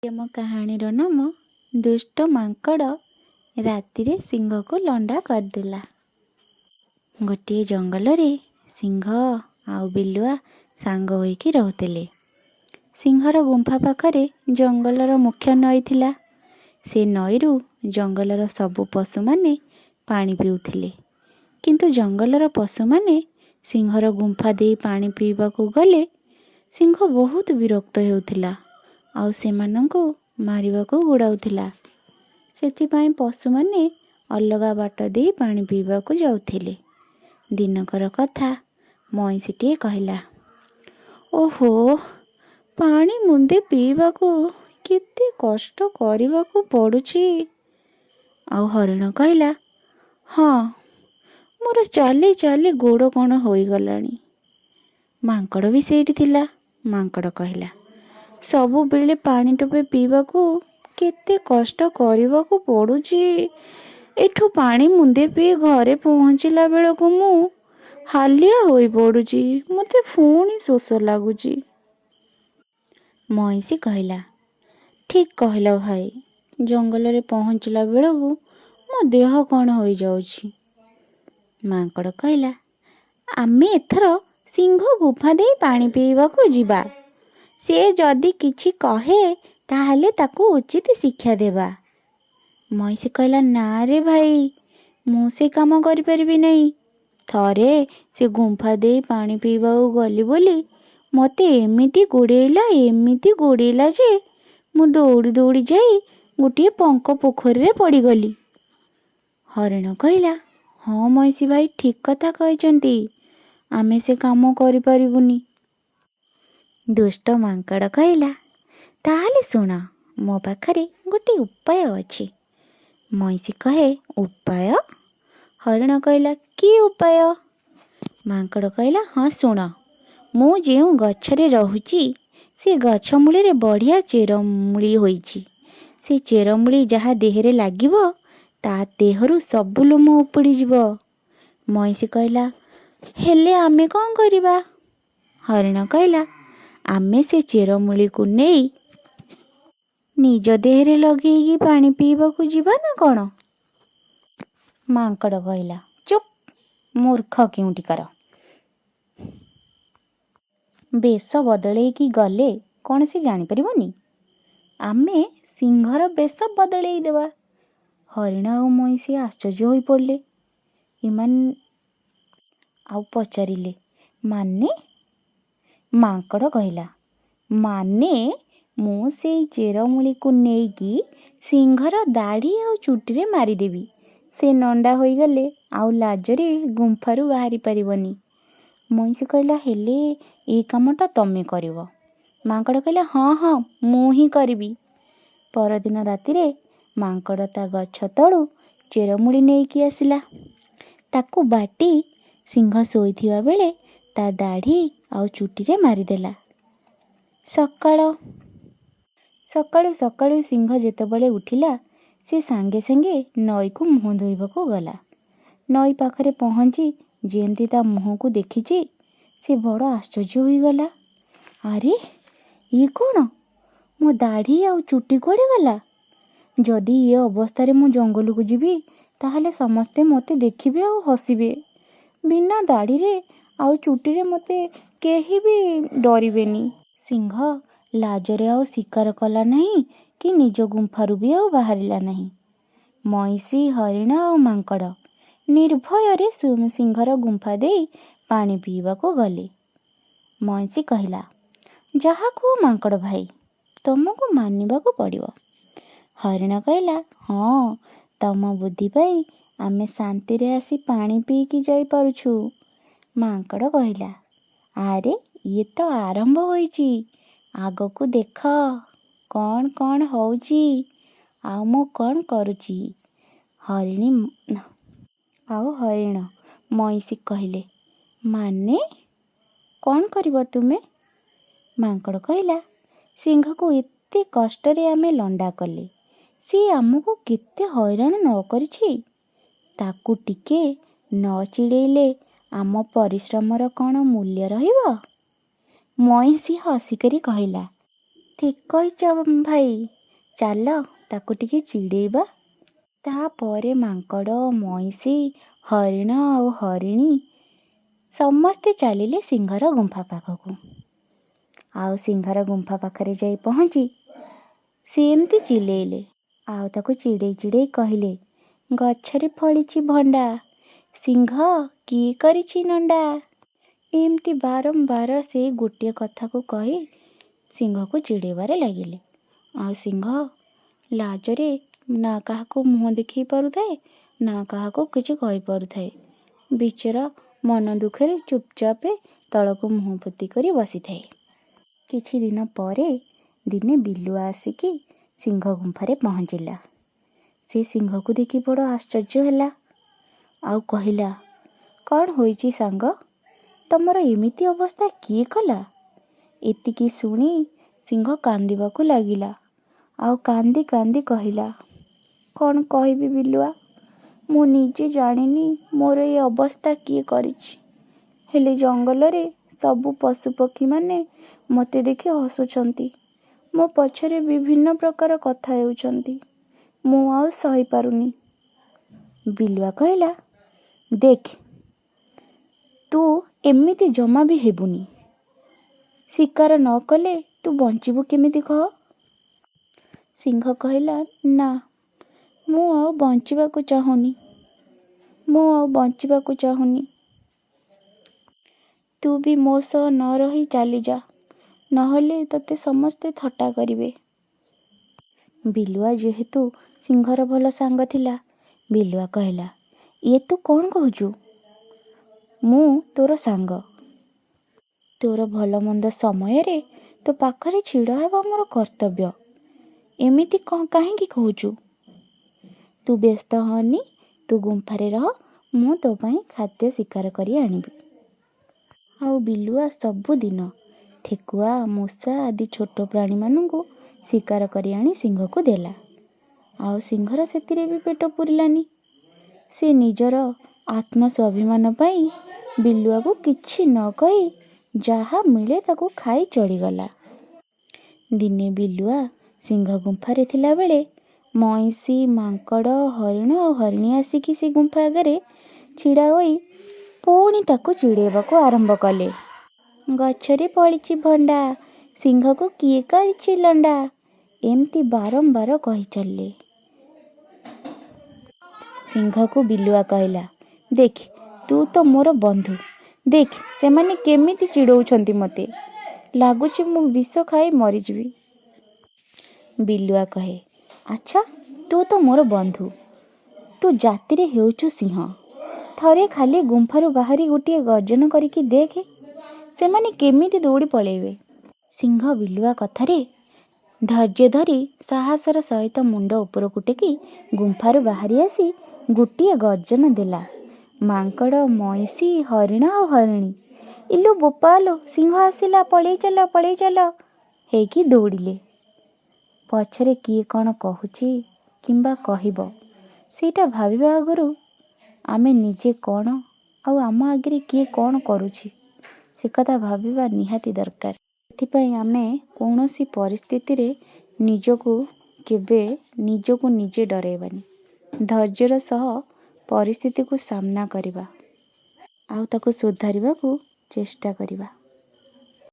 ଆମ କାହାଣୀର ନାମ ଦୁଷ୍ଟ ମାଙ୍କଡ଼ ରାତିରେ ସିଂହକୁ ଲଣ୍ଡା କରିଦେଲା। ଗୋଟିଏ ଜଙ୍ଗଲରେ ସିଂହ ଆଉ ବିଲୁଆ ସାଙ୍ଗ ହୋଇକି ରହୁଥିଲେ। ସିଂହର ଗୁମ୍ଫା ପାଖରେ ଜଙ୍ଗଲର ମୁଖ୍ୟ ନଈ ଥିଲା। ସେ ନଈରୁ ଜଙ୍ଗଲର ସବୁ ପଶୁମାନେ ପାଣି ପିଉଥିଲେ। କିନ୍ତୁ ଜଙ୍ଗଲର ପଶୁମାନେ ସିଂହର ଗୁମ୍ଫା ଦେଇ ପାଣି ପିଇବାକୁ ଗଲେ ସିଂହ ବହୁତ ବିରକ୍ତ ହେଉଥିଲା ଆଉ ସେମାନଙ୍କୁ ମାରିବାକୁ ଗୋଡ଼ାଉଥିଲା। ସେଥିପାଇଁ ପଶୁମାନେ ଅଲଗା ବାଟ ଦେଇ ପାଣି ପିଇବାକୁ ଯାଉଥିଲେ। ଦିନକର କଥା, ମଇଁଷିଟିଏ କହିଲା, ଓହୋ, ପାଣି ମୁନ୍ଦେ ପିଇବାକୁ କେତେ କଷ୍ଟ କରିବାକୁ ପଡ଼ୁଛି। ଆଉ ହରିଣ କହିଲା, ହଁ, ମୋର ଚାଲି ଚାଲି ଗୋଡ଼ କ'ଣ ହୋଇଗଲାଣି। ମାଙ୍କଡ଼ ବି ସେଇଠି ଥିଲା। ମାଙ୍କଡ଼ କହିଲା, ସବୁବେଳେ ପାଣି ଟୋପେ ପିଇବାକୁ କେତେ କଷ୍ଟ କରିବାକୁ ପଡ଼ୁଛି। ଏଠୁ ପାଣି ମୁନ୍ଦେ ପିଇ ଘରେ ପହଞ୍ଚିଲା ବେଳକୁ ମୁଁ ହାଲିଆ ହୋଇପଡ଼ୁଛି, ମୋତେ ପୁଣି ଶୋଷ ଲାଗୁଛି। ମଇଁଷି କହିଲା, ଠିକ୍ କହିଲ ଭାଇ, ଜଙ୍ଗଲରେ ପହଞ୍ଚିଲା ବେଳକୁ ମୋ ଦେହ କ'ଣ ହୋଇଯାଉଛି। ମାଙ୍କଡ଼ କହିଲା, ଆମେ ଏଥର ସିଂହ ଗୁମ୍ଫା ଦେଇ ପାଣି ପିଇବାକୁ ଯିବା। ସେ ଯଦି କିଛି କହେ, ତାହେଲେ ତାକୁ ଉଚିତ ଶିକ୍ଷା ଦେବା। ମଇଁଷି କହିଲା, ନା ରେ ଭାଇ, ମୁଁ ସେ କାମ କରିପାରିବି ନାହିଁ। ଥରେ ସେ ଗୁମ୍ଫା ଦେଇ ପାଣି ପିଇବାକୁ ଗଲି ବୋଲି ମୋତେ ଏମିତି ଗୋଡ଼େଇଲା, ଏମିତି ଗୋଡ଼େଇଲା ଯେ ମୁଁ ଦୌଡ଼ି ଦୌଡ଼ି ଯାଇ ଗୋଟିଏ ପଙ୍କ ପୋଖରୀରେ ପଡ଼ିଗଲି। ହରିଣ କହିଲା, ହଁ ମଇଁଷି ଭାଇ ଠିକ୍ କଥା କହିଛନ୍ତି, ଆମେ ସେ କାମ କରିପାରିବୁନି। ଦୁଷ୍ଟ ମାଙ୍କଡ଼ କହିଲା, ତାହେଲେ ଶୁଣ, ମୋ ପାଖରେ ଗୋଟେ ଉପାୟ ଅଛି। ମଇଁଷି କହେ, ଉପାୟ? ହରିଣ କହିଲା, କି ଉପାୟ? ମାଙ୍କଡ଼ କହିଲା, ହଁ ଶୁଣ, ମୁଁ ଯେଉଁ ଗଛରେ ରହୁଛି ସେ ଗଛ ମୂଳରେ ବଢ଼ିଆ ଚେରମୂଳି ହୋଇଛି। ସେ ଚେରମୂଳି ଯାହା ଦେହରେ ଲାଗିବ, ତା ଦେହରୁ ସବୁ ଲୋମ ଉପୁଡ଼ିଯିବ। ମଇଁଷି କହିଲା, ହେଲେ ଆମେ କ'ଣ କରିବା? ହରିଣ କହିଲା, ଆମେ ସେ ଚେରମୂଳିକୁ ନେଇ ନିଜ ଦେହରେ ଲଗେଇକି ପାଣି ପିଇବାକୁ ଯିବା ନା କ'ଣ? ମାଙ୍କଡ଼ କହିଲା, ଚୁପ୍, ମୂର୍ଖ କେଉଁଠିକାର! ବେଶ ବଦଳେଇକି ଗଲେ କ'ଣ ସେ ଜାଣିପାରିବନି? ଆମେ ସିଂହର ବେଶ ବଦଳେଇ ଦେବା। ହରିଣ ଆଉ ମଇଁଷି ଆଶ୍ଚର୍ଯ୍ୟ ହୋଇପଡ଼ିଲେ ଏମାନେ ଆଉ ପଚାରିଲେ, ମାନେ? ମାଙ୍କଡ଼ କହିଲା, ମାନେ ମୁଁ ସେଇ ଚେରମୂଳିକୁ ନେଇକି ସିଂହର ଦାଢ଼ି ଆଉ ଚୁଟିରେ ମାରିଦେବି। ସେ ନଣ୍ଡା ହୋଇଗଲେ ଆଉ ଲାଜରେ ଗୁମ୍ଫାରୁ ବାହାରି ପାରିବନି। ମଇଁଷି କହିଲା, ହେଲେ ଏ କାମଟା ତମେ କରିବ। ମାଙ୍କଡ଼ କହିଲା, ହଁ ହଁ, ମୁଁ ହିଁ କରିବି। ପରଦିନ ରାତିରେ ମାଙ୍କଡ଼ ତା ଗଛ ତଳୁ ଚେରମୂଳି ନେଇକି ଆସିଲା। ତାକୁ ବାଟି ସିଂହ ଶୋଇଥିବା ବେଳେ ତା ଦାଢ଼ି ଆଉ ଚୁଟିରେ ମାରିଦେଲା। ସକାଳୁ ସକାଳୁ ସିଂହ ଯେତେବେଳେ ଉଠିଲା, ସେ ସାଙ୍ଗେ ସାଙ୍ଗେ ନଈକୁ ମୁହଁ ଧୋଇବାକୁ ଗଲା। ନଈ ପାଖରେ ପହଞ୍ଚି ଯେମିତି ତା ମୁହଁକୁ ଦେଖିଛି, ସେ ବଡ଼ ଆଶ୍ଚର୍ଯ୍ୟ ହୋଇଗଲା। ଆରେ, ଇଏ କ'ଣ? ମୋ ଦାଢ଼ି ଆଉ ଚୁଟି କୁଆଡ଼େ ଗଲା? ଯଦି ଏ ଅବସ୍ଥାରେ ମୁଁ ଜଙ୍ଗଲକୁ ଯିବି, ତାହେଲେ ସମସ୍ତେ ମୋତେ ଦେଖିବେ ଆଉ ହସିବେ। ବିନା ଦାଢ଼ିରେ ଆଉ ଚୁଟିରେ ମୋତେ କେହି ବି ଡରିବେନି। ସିଂହ ଲାଜରେ ଆଉ ଶିକାର କଲା ନାହିଁ କି ନିଜ ଗୁମ୍ଫାରୁ ବି ଆଉ ବାହାରିଲା ନାହିଁ। ମଇଁଷି, ହରିଣ ଆଉ ମାଙ୍କଡ଼ ନିର୍ଭୟରେ ସିଂହର ଗୁମ୍ଫା ଦେଇ ପାଣି ପିଇବାକୁ ଗଲେ। ମଇଁଷି କହିଲା, ଯାହା କୁହ ମାଙ୍କଡ଼ ଭାଇ, ତମକୁ ମାନିବାକୁ ପଡ଼ିବ। ହରିଣ କହିଲା, ହଁ, ତମ ବୁଦ୍ଧି ପାଇଁ ଆମେ ଶାନ୍ତିରେ ଆସି ପାଣି ପିଇକି ଯାଇପାରୁଛୁ। ମାଙ୍କଡ଼ କହିଲା, ଆରେ, ଇଏ ତ ଆରମ୍ଭ ହୋଇଛି, ଆଗକୁ ଦେଖ କ'ଣ କ'ଣ ହଉଛି ଆଉ ମୁଁ କ'ଣ କରୁଛି। ହରିଣୀ ଆଉ ହରିଣ ମଇଁଷି କହିଲେ, ମାନେ କ'ଣ କରିବ ତୁମେ? ମାଙ୍କଡ଼ କହିଲା, ସିଂହକୁ ଏତେ କଷ୍ଟରେ ଆମେ ଲଣ୍ଡା କଲେ, ସିଏ ଆମକୁ କେତେ ହଇରାଣ ନ କରିଛି। ତାକୁ ଟିକେ ନ ଚିଡ଼େଇଲେ ଆମ ପରିଶ୍ରମର କ'ଣ ମୂଲ୍ୟ ରହିବ? ମଇଁଷି ହସିକରି କହିଲା, ଠିକ୍ କହିଛ ଭାଇ, ଚାଲ ତାକୁ ଟିକେ ଚିଡ଼େଇବା। ତାପରେ ମାଙ୍କଡ଼, ମଇଁଷି, ହରିଣ ଆଉ ହରିଣୀ ସମସ୍ତେ ଚାଲିଲେ ସିଂହର ଗୁମ୍ଫା ପାଖକୁ। ଆଉ ସିଂହର ଗୁମ୍ଫା ପାଖରେ ଯାଇ ପହଞ୍ଚି ସେମିତି ଚିଲେଇଲେ, ଆଉ ତାକୁ ଚିଡ଼େଇ ଚିଡ଼େଇ କହିଲେ, ଗଛରେ ଫଳିଛି ଭଣ୍ଡା, ସିଂହ କିଏ କରିଛି ନଣ୍ଡା। ଏମିତି ବାରମ୍ବାର ସେଇ ଗୋଟିଏ କଥାକୁ କହି ସିଂହକୁ ଚିଡ଼େଇବାରେ ଲାଗିଲେ। ଆଉ ସିଂହ ଲାଜରେ ନା କାହାକୁ ମୁହଁ ଦେଖେଇ ପାରୁଥାଏ, ନା କାହାକୁ କିଛି କହିପାରୁଥାଏ। ବିଚରା ମନ ଦୁଃଖରେ ଚୁପଚାପ ତଳକୁ ମୁହଁ ପୋତି କରି ବସିଥାଏ। କିଛି ଦିନ ପରେ ଦିନେ ବିଲୁଆ ଆସିକି ସିଂହ ଗୁମ୍ଫାରେ ପହଞ୍ଚିଲା। ସେ ସିଂହକୁ ଦେଖି ବଡ଼ ଆଶ୍ଚର୍ଯ୍ୟ ହେଲା ଆଉ କହିଲା, କ'ଣ ହୋଇଛି ସାଙ୍ଗ, ତମର ଏମିତି ଅବସ୍ଥା କିଏ କଲା? ଏତିକି ଶୁଣି ସିଂହ କାନ୍ଦିବାକୁ ଲାଗିଲା ଆଉ କାନ୍ଦି କାନ୍ଦି କହିଲା, କ'ଣ କହିବି ବିଲୁଆ, ମୁଁ ନିଜେ ଜାଣିନି ମୋର ଏ ଅବସ୍ଥା କିଏ କରିଛି। ହେଲେ ଜଙ୍ଗଲରେ ସବୁ ପଶୁପକ୍ଷୀମାନେ ମୋତେ ଦେଖି ହସୁଛନ୍ତି, ମୋ ପଛରେ ବିଭିନ୍ନ ପ୍ରକାର କଥା ହେଉଛନ୍ତି, ମୁଁ ଆଉ ସହିପାରୁନି। ବିଲୁଆ କହିଲା, ଦେଖ, ତୁ ଏମିତି ଜମା ବି ହେବୁନି। ଶିକାର ନ କଲେ ତୁ ବଞ୍ଚିବୁ କେମିତି କହ? ସିଂହ କହିଲା, ନା, ମୁଁ ଆଉ ବଞ୍ଚିବାକୁ ଚାହୁଁନି, ମୁଁ ଆଉ ବଞ୍ଚିବାକୁ ଚାହୁଁନି। ତୁ ବି ମୋ ସହ ନ ରହି ଚାଲିଯା, ନହେଲେ ତୋତେ ସମସ୍ତେ ଥଟ୍ଟା କରିବେ। ବିଲୁଆ ଯେହେତୁ ସିଂହର ଭଲ ସାଙ୍ଗ ଥିଲା, ବିଲୁଆ କହିଲା, ଇଏ ତୁ କ'ଣ କହୁଛୁ? ମୁଁ ତୋର ସାଙ୍ଗ, ତୋର ଭଲ ମନ୍ଦ ସମୟରେ ତୋ ପାଖରେ ଛିଡ଼ା ହେବା ମୋର କର୍ତ୍ତବ୍ୟ। ଏମିତି କ'ଣ କାହିଁକି କହୁଛୁ? ତୁ ବ୍ୟସ୍ତ ହନି, ତୁ ଗୁମ୍ଫାରେ ରହ, ମୁଁ ତୋ ପାଇଁ ଖାଦ୍ୟ ଶିକାର କରି ଆଣିବି। ଆଉ ବିଲୁଆ ସବୁଦିନ ଠେକୁଆ, ମୂଷା ଆଦି ଛୋଟ ପ୍ରାଣୀମାନଙ୍କୁ ଶିକାର କରି ଆଣି ସିଂହକୁ ଦେଲା। ଆଉ ସିଂହର ସେଥିରେ ବି ପେଟ ପୂରିଲାନି। ସେ ନିଜର ଆତ୍ମସ୍ୱାଭିମାନ ପାଇଁ ବିଲୁଆକୁ କିଛି ନ କହି ଯାହା ମିଳେ ତାକୁ ଖାଇ ଚଳିଗଲା। ଦିନେ ବିଲୁଆ ସିଂହ ଗୁମ୍ଫାରେ ଥିଲାବେଳେ ମଇଁଷି, ମାଙ୍କଡ଼, ହରିଣ ଆଉ ହରିଣୀ ଆସିକି ସେ ଗୁମ୍ଫା ଆଗରେ ଛିଡ଼ା ହୋଇ ପୁଣି ତାକୁ ଚିଡ଼େଇବାକୁ ଆରମ୍ଭ କଲେ। ଗଛରେ ଫଳିଛି ଭଣ୍ଡା, ସିଂହକୁ କିଏ କରିଛି ଲଣ୍ଡା, ଏମିତି ବାରମ୍ବାର କହି ଚାଲିଲେ। ସିଂହକୁ ବିଲୁଆ କହିଲା, ଦେଖ, ତୁ ତ ମୋର ବନ୍ଧୁ, ଦେଖ ସେମାନେ କେମିତି ଚିଡ଼ଉଛନ୍ତି ମୋତେ, ଲାଗୁଛି ମୁଁ ବିଷ ଖାଇ ମରିଯିବି। ବିଲୁଆ କହେ, ଆଚ୍ଛା, ତୁ ତ ମୋର ବନ୍ଧୁ, ତୁ ଜାତିରେ ହେଉଛୁ ସିଂହ, ଥରେ ଖାଲି ଗୁମ୍ଫାରୁ ବାହାରି ଗୋଟିଏ ଗର୍ଜନ କରିକି ଦେଖେ, ସେମାନେ କେମିତି ଦୌଡ଼ି ପଳେଇବେ। ସିଂହ ବିଲୁଆ କଥାରେ ଧୈର୍ଯ୍ୟ ଧରି ସାହସର ସହିତ ମୁଣ୍ଡ ଉପରକୁ ଟେକି ଗୁମ୍ଫାରୁ ବାହାରି ଆସି ଗୋଟିଏ ଗର୍ଜନ ଦେଲା। ମାଙ୍କଡ଼, ମଇଁଷି, ହରିଣ ଆଉ ହରିଣୀ ଇଲୋ ବୋପାଲୋ, ସିଂହ ଆସିଲା, ପଳେଇ ଚାଲ, ପଳେଇ ଚାଲ ହେଇକି ଦୌଡ଼ିଲେ। ପଛରେ କିଏ କ'ଣ କହୁଛି କିମ୍ବା କହିବ ସେଇଟା ଭାବିବା ଆଗରୁ ଆମେ ନିଜେ କ'ଣ ଆଉ ଆମ ଆଗରେ କିଏ କ'ଣ କରୁଛି ସେ କଥା ଭାବିବା ନିହାତି ଦରକାର। ସେଥିପାଇଁ ଆମେ କୌଣସି ପରିସ୍ଥିତିରେ ନିଜକୁ କେବେ ନିଜକୁ ନିଜେ ଡରାଇବାନି, ଧୈର୍ଯ୍ୟର ସହ ପରିସ୍ଥିତିକୁ ସାମ୍ନା କରିବା ଆଉ ତାକୁ ସୁଧାରିବାକୁ ଚେଷ୍ଟା କରିବା।